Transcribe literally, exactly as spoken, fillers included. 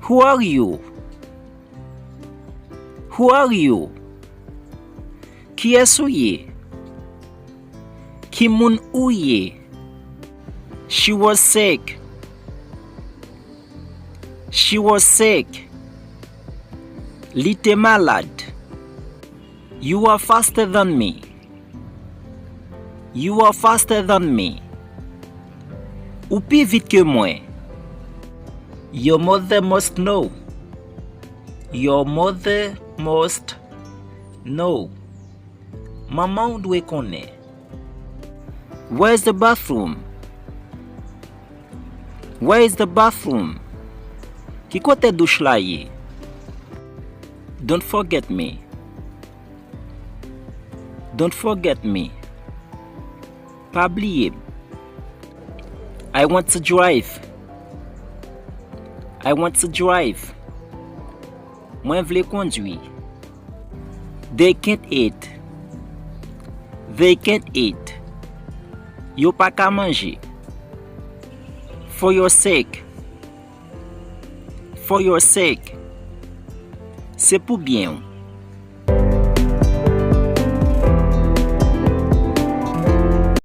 Who are you? Who are you? Kiyès ou ye? Ki moun ou ye? She was sick. She was sick. Li te malad. You are faster than me. You are faster than me. Ou pi vit ke mwen. Your mother must know. Your mother must know. Manman w dwe konnen. Where's the bathroom? Where is the bathroom? Ki kote douch la ye? Don't forget me. Don't forget me. Pa bliye m. I want to drive. I want to drive. Mwen vle kondwi. They can't eat. They can't eat. Yo pa ka manje. For your sake. For your sake. Se pou byen w.